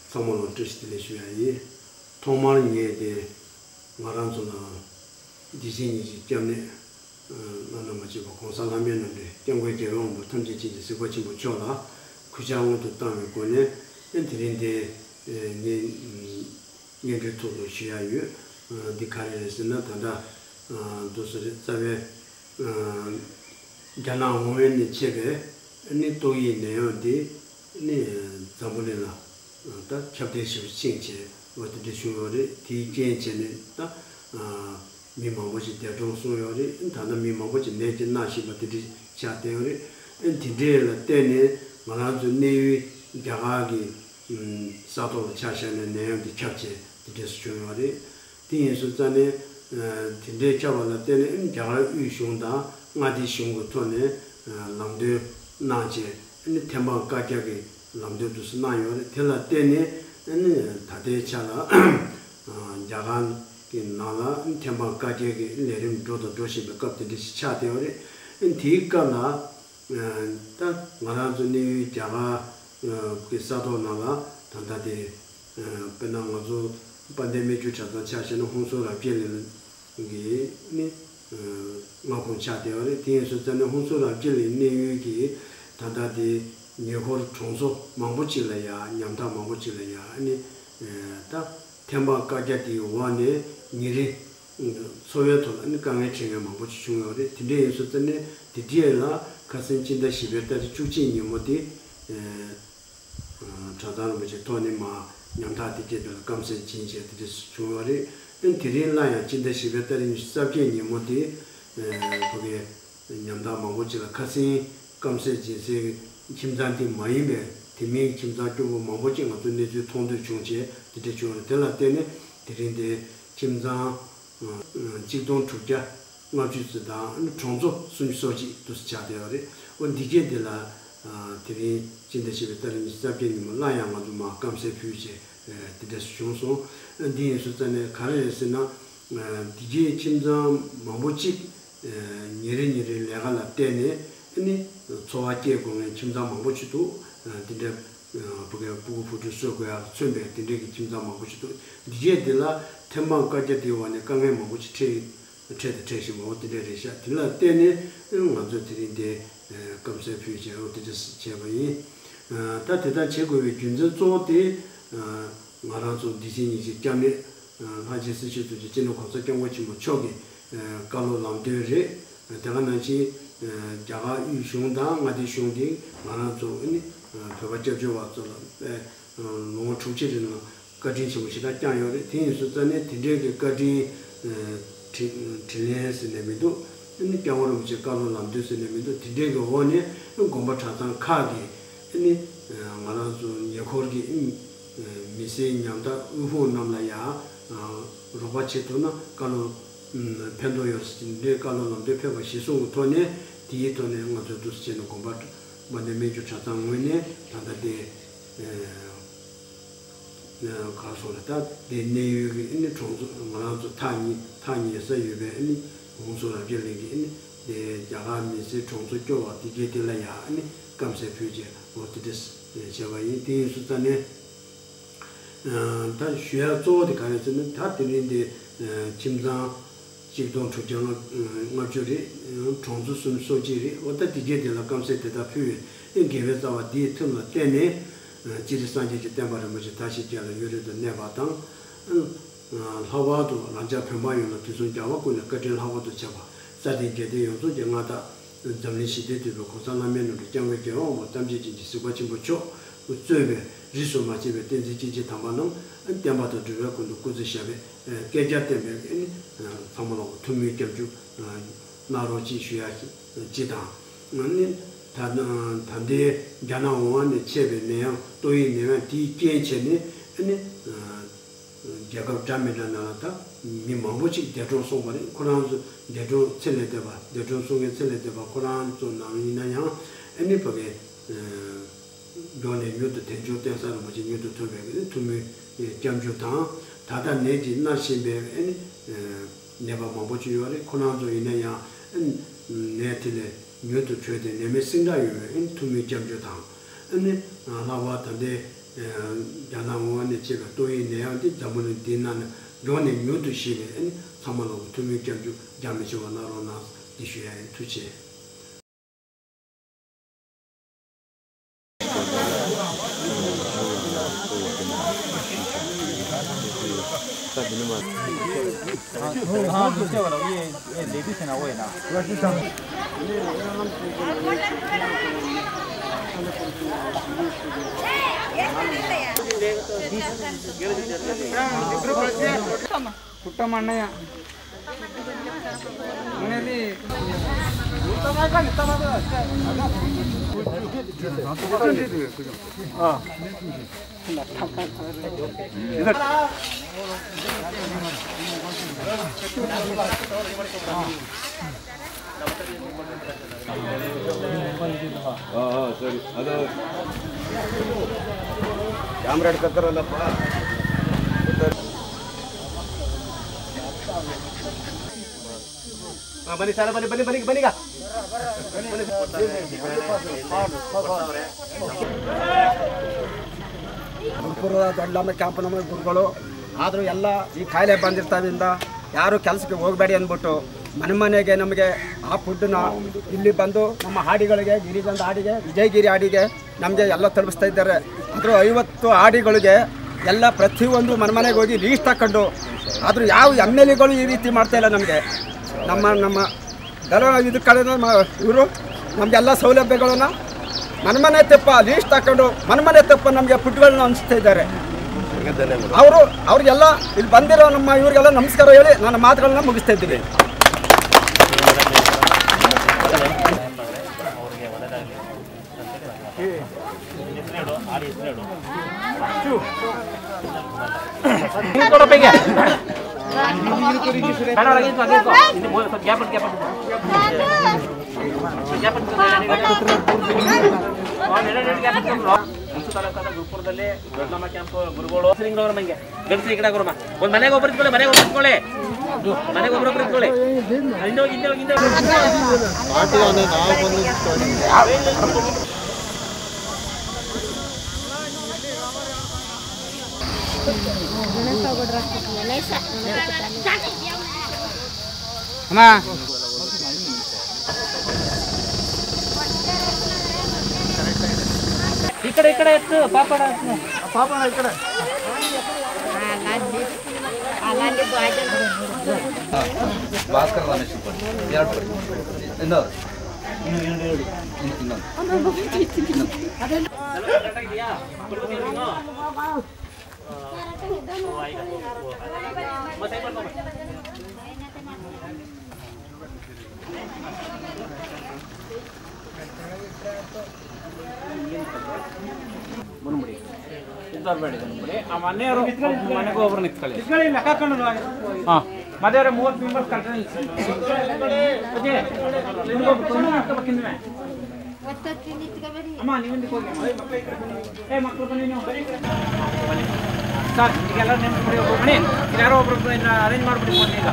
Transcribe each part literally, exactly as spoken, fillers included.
ཚང་མ་ལ་བཀྲ་ཤིས་བདེ་ལེགས་ཞུ་ཡ་ཡིན། ཐོག་མར་ངས་དེ་ང་རང་ཚོ་ལ་བདེ་སྐྱིད་ཉིན་བཞིན་སྐྱབས་གནས་བླ་ན་མ་མཆིས་པ་གོང་ས་ལྷ་མིའི་རྣམ་འདྲེན་སྐྱབས་མགོན་རྒྱལ་བའི་དབང་པོ་ཐམས་ཅད་མཁྱེན་ཅིང་གཟིགས་པ་ཆེན་པོ་མཆོག་ལ་གུས་ཕྱག་སྔོན་དུ་བཏང་བའི་སྒོ་ནས། ཨེ་དེ་རིང་འདི་ངས་སྙན་སྒྲོན་ཐོག་ཏུ་ཞུ་ཡ་ཡོད། འདི་ག་རེ་རེད་ཟེར་ན། ད་ལྟ་འདུག་སེ་རེད། རྩ་བའི་རྒྱ་ནག་ཝུ་ཧན་ནས་མཆེད་པའི་ནི་ཏོག་དབྱིབས་ནད་ཡམས་འདི་ནི་འཛམ་བུ་གླིང་ལ་ད་ཁྱབ་གདལ་ཞེ་པོ་ཕྱིན་བྱས་འོ་དེ་འདྲ་བྱུང་ཡོད་རེད། དེའི་རྐྱེན་བྱས་ནས་ད་མི་མང་པོ་ཞིག་འདས་གྲོངས་སོང་ཡོད་རེད། ད་ལྟ་མི་མང་པོ་ཞིག་ནད་ཀྱིས་མནར་བཞིན་པ་དེ་འདྲ་ཆགས་བསྡད་ཡོད་རེད། དེ་འདྲས་ལ་བརྟེན་ནས་ང་རང་ཚོའི་གནས་ཡུལ་རྒྱ་གར་གྱི་ས་ཐོག་ལ་ཆ་བཞག་ན་ནད་ཡམས་འདི་ཁྱབ་བྱས་དེ་འདྲས་སུ་བྱུང་ཡོད་རེད། དེ་ཡིན་སོང་ཙང་ནས། དེ་འདྲའི་ཁྱབ་པ་ལ་བརྟེན་ནས་རྒྱ་གར་དབུས་གཞུང་དང་མངའ་སྡེ་གཞུང་གི་ཐོག་ནས་ལམ་སྟོན་གནང་བྱས། ཐེམ་སྤང་བཀའ་རྒྱ་གི་ལམ་སྟོན་དུ་གནང་ཡོད་རེད། དེ་ལ་བརྟེན་ནས་ད་ལྟའི་ཆ་ལ་རྒྱ་གར་གྱི་ནང་ལ་ཐེམ་སྤང་བཀའ་རྒྱ་གི་ལས་རིམ་འགྲོ་དང་འགྲོ་བཞིན་པའི་སྐབས་དེ་འདྲ་ཞིག་ཆགས་བསྡད་ཡོད་རེད། དེའི་སྐབས་ལ། ད་ང་རང་ཚོ་གནས་ཡུལ་རྒྱ་གར་གྱི་ས་ཐོག་ནང་ལ་ད་ལྟ་དེ་དཔེར་ན་ང་ཚོ་དཔལ་ལྡན་སྨན་ཆུ་གྲྭ་ཚང་ཆ་བཞག་ན་ཧུན་སུར་རབ་རྒྱས་གླིང་གི་ནི་མངའ་ཁོངས་ཆགས་བསྡད་པ་རེད། དེ་ཡིན་སོང་ཙང་ནས་ཧུན་སུར་རབ་རྒྱས་གླིང་གནས་ཡུལ་གྱི་ད་ལྟ་དེ་ཉེ་འཁོར་གྲོང་ཚོ་མང་པོ་ཅིག་ལ་ཡ་ཉམ་ཐག་མང་པོ་ཅིག་ལ་ཡ་ནི་ད་ཐེམ་སྤང་བཀའ་རྒྱ་དེའི་འོག་ནས་ཉིན་རེ། འཚོ་བའི་ཐོག་ལ་ནི་དཀའ་ངལ་འཕྲད་མཁན་མང་པོ་ཞིག་བྱུང་ཡོད་རེད། དེ་འདྲ་ཡིན་སོང་ཙང་ནས་དེ་རྗེས་ལ་ཁ་སང་སྤྱི་ཟླ་བཞི་པའི་ཏ་རིག་བཅུ་གཅིག་ཉིན་མོ་དེ། གྲྭ་ཚང་རིན་པོ་ཆེ་ཐོག་ནས་མར་ཉམ་ཐག་དེ་སྐད་དུ་ལ་སྐམ་སའི་བྱིན་བྱས་དེ་འདྲ་བྱུང་ཡོད་རེད། ཨ་ནི་དེ་རིང་སླར་ཡང་སྤྱི་ཟླ་བཞི་པའི་ཏ་རིག་ཉི་ཤུ་རྩ་བརྒྱད་ཉིན་མོ་དེ། བོད་པའི་ཉམ་ཐག་མང་པོ་ཅིག་ལ་ཁ་སང་སྐམ་སའི་སྦྱིན་སའི་ཁྱིམ་ཚང་དེ་མ་ཡིན་པའི་དེ་མིན་ཁྱིམ་ཚང་སྐྱོ་པོ་མང་པོ་ཅིག་ང་ཚོས་གནས་ཚུལ་མཐོང་ཐོས་བྱུང་བྱས་དེ་འདྲ་བྱུང་བ་རེད། དེ་ལ་བརྟེན་ནས་དེ་རིང་དེ་ཁྱིམ་ཚང་གཅིག་སྟོང་དྲུག་བརྒྱ་ལྔ་བཅུ་ཙམ་དང་གྲོང་ཚོ་སུམ་ཅུ་སོ་གཅིག་འདུག་སེ་ཆགས་བསྡད་པ་རེད། འོ་འདི་གས་དེ་ལ་དེ་རིང་སྤྱི་ཟླ་བཞི་པའི་ཏ་རིག་ཉི་ཤུ་རྩ་བརྒྱད་ཉིན་མོ་སླར་ཡང་ང་ཚོ་མར་སྐམ་སའི་ཕུལ་བྱས་དེ་འདྲ་བྱུང་སོང་། འདི་ཡིན་སོང་ཙང་ནས་ག་རེ་རེད་ཟེར་ན། འདི་གའི་ཁྱིམ་ཚང་མང་པོ་གཅིག་ཉིན་རེ་ཉིན་རེ་ལས་ཀ་ལ་བརྟེན་ནས་ཨ་ནི་འཚོ་བ་སྐྱེལ་དགོས་མཁན་ཁྱིམ་ཚང་མང་པོ་ཅིག་འདུག་དེ་འདྲ་བུ་གའི་སྤུ་གུ་བུ་ཕྲུག་གསོ་དགོས་ཡ་ལ་མཚོན་པའི་དེ་འདྲའི་གི་ཁྱིམ་ཚང་མང་པོ་ཅིག་འདུག་འདི་གས་དེ་ལ་ཐེམ་སྤང་བཀའ་རྒྱ་དེའི་འོག་ནས་དཀའ་ངལ་མང་པོ་ཅིག་འཕྲད་འཕྲད་དང་འཕྲད་བཞིན་པ་འོ་དེ་འདྲ་རེད་ཤག་དེ་ལ་བརྟེན་ནས་ང་ཚོས་དེ་རིང་འདི་སྐམ་སའི་ཕུལ་བྱས་འོ་དེ་འདྲ་བྱས་པ་ཡིན། ད་དེ་ལྟར་བྱེད་དགོས་པའི་རྒྱུ་མཚན་གཙོ་བོ་དེ། ང་རང་ཚོ་བདེ་སྐྱིད་ཉིན་བཞིན་སྐྱབས་གནས། ལྷ་རྗེ་སྲིད་ཤོད་རྡོ་རྗེ་སྤྱི་ནོར་གོང་ས་སྐྱབས་མགོན་ཆེན་པོ་མཆོག་གི་བཀའ་སློབ་ལམ་སྟོན་རེད། དེ་ག་ནང་བཞིན་རྒྱ་གར་དབུས་གཞུང་དང་མངའ་སྡེ་གཞུང་གིས་ང་རང་ཚོ་ནི་བོད་པ་སྐྱབས་བཅོལ་བ་ཚོ་ལ་ལོ་ངོ་དྲུག་ཅུ་རིང་ལ་བཀའ་དྲིན་ཆེན་པོ་ཞེ་དྲག་བསྐྱངས་ཡོད་རེད། དེ་ཡིན་སོང་ཙང་ནས་དེ་འདྲའི་གི་བཀའ་དྲིན་དྲིན་དྲིན་ལན་ཟེར་ནས་མི་འདུག་ཨ་ནི་སྐྱབས་མགོན་རིན་པོ་ཆེའི་བཀའ་སློབ་ལམ་སྟོན་ཟེར་ནས་མི་འདུག་དེ་འདྲའི་གི་འོག་ནས་དགོན་པ་གྲྭ་ཚང་ཁག་གིས་ཨ་ནི་ང་རང་ཚོ་ཉེ་འཁོར་གྱི་མི་སེར་ཉམ་ཐག་དབུལ་ཕོངས་རྣམས་ལ་ཡང་རོགས་པ་བྱེད་ཐུབ་ན་བཀའ་སློབ་ཕན་ཐོགས་ཡོད་ཟེར་འདྲའི་བཀའ་སློབ་ལམ་སྟོན་ཕེབས་པ་གཞིར་བཟུང་གི་ཐོག་ནས་དེའི་ཐོག་ནས་ང་ཚོས་འདུག་སེ་བྱས་ནས་དགོན་པ་དཔལ་ལྡན་སྨན་ཆུ་གྲྭ་ཚང་ངོས་ནས་ད་ལྟ་དེ། གར་སོང་རེད། ད་དེ་གནས་ཡུལ་གྱི་ཨ་ནི་གྲོང་ཚོ་ང་རང་ཚོ་ཐག་ཉེ་ཐག་ཉེ་ས་ཡོད་པའི་ཨ་ནི་ཧུན་སུར་རབ་རྒྱས་གླིང་གི་ཨ་ནི་དེ་རྒྱ་གར་མི་སེར་གྲོང་ཚོ་སྐྱོ་བ་དེ་གའི་དེ་ལ་ཡང་ཨ་ནི་སྐམ་སའི་ཕུལ་བྱས་འོ་དེ་འདྲ་བྱས་པ་ཡིན། དེ་ཡིན་སོང་ཙང་ནས་ད་ཞུ་ཡ་གཙོ་བོ་དེ་ག་རེ་ཟེར་ན། ད་དེ་རིང་དེ་ཁྱིམ་ཚང་གཅིག་སྟོང་དྲུག་བརྒྱ་ལྔ་བཅུ་རེད། གྲོང་ཚོ་སུམ་ཅུ་སོ་གཅིག་རེད། འོ་ད་དེ་གའི་དེ་ལ་སྐམ་སའི་དེ་དག་ཕུལ་བས་ཨེ་དགེ་བའི་རྩ་བ་འདིའི་མཐུ་ལ་བརྟེན་ནས་སྤྱིར་སངས་རྒྱས་ཀྱི་བསྟན་པ་རིན་པོ་ཆེ་དར་ཞིང་རྒྱས་ལ་ཡུན་རིང་དུ་གནས་པ་དང་། ལྷག་པར་དུ་རང་ཅག་བོད་འབངས་ཡོངས་ལ་དུས་གསུམ་རྒྱལ་བ་ཀུན་ནས་བཀའ་དྲིན་ལྷག་པར་དུ་ཆེ་བ་སྲ་བརྟན་རྒྱལ་བསྟན་ཡོངས་རྫོགས་ཀྱི་མངའ་བདག་འཛམ་གླིང་ཞི་བདེའི་དུས་བབ་གོང་ས་ལྷ་མིའི་རྣམ་འདྲེན་སྐྱབས་མགོན་རྒྱལ་བའི་དབང་པོ་ཐམས་ཅད་མཁྱེན་ཅིང་གཟིགས་པ་ཆེན་པོ་མཆོག་གཙོས་པའི་རིས་སུ་མ་ཆད་པའི་བསྟན་འཛིན་སྐྱེས་ཆེན་དམ་པ་རྣམས་བསྟན་པ་དང་སྒྲུབ་པའི་དོན་དུ་སྐུ་ཚེ་ཞབས་པད་བསྐལ་བརྒྱར་བརྟན་པའི་ཚང་མ་ལ་ཐུགས་སྨོན་སྐྱབས་འཇུག་གནང་རོགས་ཅེས་ཞུ་ཡ་ཅིག་དང་། ད་ད་ལྟའི་རྒྱ་ནག་ཝུ་ཧན་ནས་མཆེད་པའི་ནད་ཡམས་ཏོག་དབྱིབས་ནད་ཡམས་དེའི་རྐྱེན་བྱས་ནས་རྒྱལ་ཁབ་འདྲ་མི་འདྲ་ནང་ལ་ད་མི་མང་པོ་ཅིག་འདས་གྲོངས་སོང་བ་རེད། ཁོ་རང་ཚོ་འདས་གྲོངས་ཚེ་ལས་འདས་པ་འདས་གྲོངས་སོང་མཁན་ཚེ་ལས་འདས་པ་ཁོ་རང་ཚོ་ནང་ཡིན་ན་ཡང་ཨ་ནི་ཕ་གི་མགྱོགས་ནས་མྱུར་དུ་དལ་འབྱོར་བསྟན་ས་རིན་པོ་ཆེ་མྱུར་དུ་ཐོབ་པའི་ཐུགས་སྨོན་སྐྱབས་འཇུག་དང་། ད་ལྟ་ནད་ཀྱིས་མནར་བཞིན་པའི་ཨ་ནི་ནད་པ་མང་པོ་ཅིག་ཡོད་རེད། ཁོ་རང་ཚོ་ཡིན་ན་ཡང་ནད་དེ་ལས་མྱུར་དུ་གྲོལ་ཏེ་ནད་མེད་སེང་དྲག་ཡོང་བའི་ཐུགས་སྨོན་སྐྱབས་འཇུག་དང་། ཨ་ནི་ལྷག་པར་ད་ལྟའི་རྒྱ་ནག་ཝུ་ བྱེད་པའི་ཏོག་དབྱིབས་ནད་ཡམས་འདི་འཛམ་བུ་གླིང་འདིའི་ནང་ནས་མགྱོགས་ནས་མྱུར་དུ་ཞི་བའི་ཨ་ནི་ཚང་མ་ལ་ཐུགས་སྨོན་སྐྱབས་འཇུག་རྒྱ་མི་ཆེ་བ་གནང་རོགས་གནང་འདི་ཞུ་ཡ་ཡིན། ཐུགས་རྗེ་ཆེ། కుట్టమన్నయ్య. ಆ, ಆ, ಸರಿ. ಅದು ಕ್ಯಾಮ್ರಾ ಹಿಡ್ಕತ್ತಾರಲ್ಲಪ್ಪ. ಹಾ, ಬನ್ನಿ ಸರ್, ಬನ್ನಿ, ಬನ್ನಿ, ಬನ್ನಿ, ಬನ್ನಿ ಈಗ. ಗುರುಪುರದ ದೊಡ್ಡಮ್ಮ ಕ್ಯಾಂಪ್ ನಮ್ಮ ಗುರುಗಳು. ಆದರೂ ಎಲ್ಲ ಈ ಕಾಯಿಲೆ ಬಂದಿರ್ತಾವಿಂದ ಯಾರು ಕೆಲಸಕ್ಕೆ ಹೋಗಬೇಡಿ ಅಂದ್ಬಿಟ್ಟು ಮನೆ ಮನೆಗೆ ನಮಗೆ ಆ ಫುಡ್ಡನ್ನ ಇಲ್ಲಿ ಬಂದು ನಮ್ಮ ಹಾಡಿಗಳಿಗೆ, ಗಿರಿಜನದ ಹಾಡಿಗೆ, ವಿಜಯಗಿರಿ ಹಾಡಿಗೆ ನಮಗೆ ಎಲ್ಲ ತಲುಪಿಸ್ತಾ ಇದ್ದಾರೆ. ಆದರೂ ಐವತ್ತು ಹಾಡಿಗಳಿಗೆ ಎಲ್ಲ ಪ್ರತಿಯೊಂದು ಮನೆ ಮನೆಗೆ ಹೋಗಿ ಲೀಸ್ಟ್ ತಗೊಂಡು, ಆದರೂ ಯಾವ ಎಮ್ ಎಲ್ ಎಗಳು ಈ ರೀತಿ ಮಾಡ್ತಾ ಇಲ್ಲ ನಮಗೆ. ನಮ್ಮ ನಮ್ಮ ಧರ್ಮ ಇದು ಕಡೆ ಇವರು ನಮಗೆಲ್ಲ ಸೌಲಭ್ಯಗಳನ್ನು ಮನೆ ಮನೆ ತಪ್ಪ ಲೀಸ್ಟ್ ತಗೊಂಡು ಮನೆ ಮನೆ ತಪ್ಪ ನಮಗೆ ಫುಡ್ಗಳನ್ನ ಹಂಚ್ತಾ ಇದ್ದಾರೆ. ಅವರು ಅವ್ರಿಗೆಲ್ಲ ಇಲ್ಲಿ ಬಂದಿರೋ ನಮ್ಮ ಇವರಿಗೆಲ್ಲ ನಮಸ್ಕಾರ ಹೇಳಿ ನನ್ನ ಮಾತುಗಳನ್ನ ಮುಗಿಸ್ತಾ ಇದ್ದೀನಿ. ಗುರುಪುರದಲ್ಲಿ ದೊಡ್ಡಮ್ಮ ಕ್ಯಾಂಪ್ ಗುರುಗಳು. ಗಂಡಸರು ಈ ಕಡೆ ಬರಮ್ಮ. ಒಂದ್ ಮನೆಗೆ ಒಬ್ರು ಇಟ್ಕೊಳ್ಳಿ, ಮನೆಗೆ ಒಬ್ರು ಇಟ್ಕೊಳ್ಳಿ. ಮನೆಗೆ ಒಬ್ರು ಒಬ್ರು ಇಟ್ಕೊಳ್ಳಿ. ಹಿಂದೆ ಹೋಗಿ, ಹಿಂದೆ ಹೋಗಿ, ಹಿಂದೆ ಹೋಗಿ. ಅಮ್ಮ. ఇక్కడ, ఇక్కడ ఎత్తు, పాపడ ఎత్తు. పాపడ ఇక్కడ. భాస్కర్ రమేష్ పడి. ఎన్నో. ఇన్నో. ಬನ್ಬಿಡಿ. ಇದ್ದವ್ರು ಬೇಡ, ಬನ್ಬಿಡಿ. ಆ ಮನೆಯವರು ಮನೆಗೆ ಒಬ್ರು ನಿಂತ್ಕೊಳ್ಳಿ. ಹಾಂ. ಮನೆಯವರೇ ಮೂವತ್ತು ಮೆಂಬರ್ಸ್ ಕರೆಕ್ಟ್. ಅಮ್ಮ, ನೀವು ಹಿಂದಕ್ಕೆ ಹೋಗಿ. ಏ, ಮಕ್ಕಳು ಬನ್ನಿ ನೀವು. ಸರ್, ಈಗೆಲ್ಲ ನೆನಪು ಮಾಡಿ ಒಬ್ರು ಬನ್ನಿ. ಇಲ್ಲಿ ಯಾರೋ ಒಬ್ರು ಅರೇಂಜ್ ಮಾಡಿಬಿಡಿ ಫೋನ್ ಈಗ.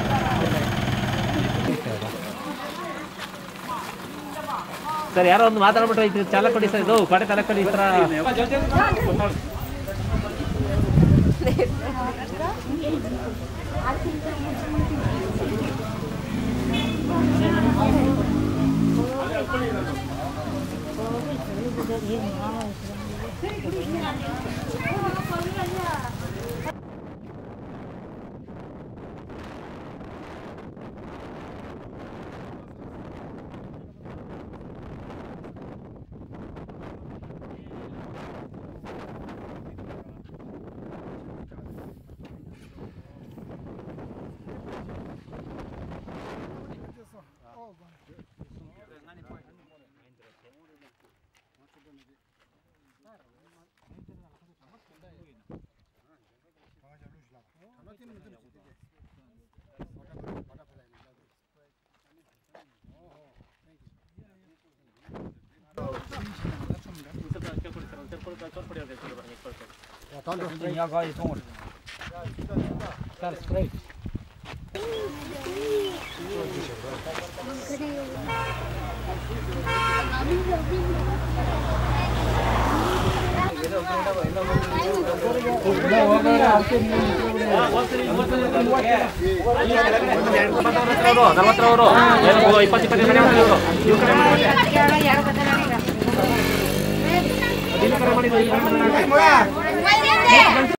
ಸರ್, ಯಾರೋ ಒಂದು ಮಾತಾಡ್ಬಿಟ್ರೆ ಇದು ಚಾಲಕ ಕೊಡಿ ಸರ್, ಇದು ಪಾಠ ಚಾಲಕ ಕೊಡಿ ಈ ಥರ.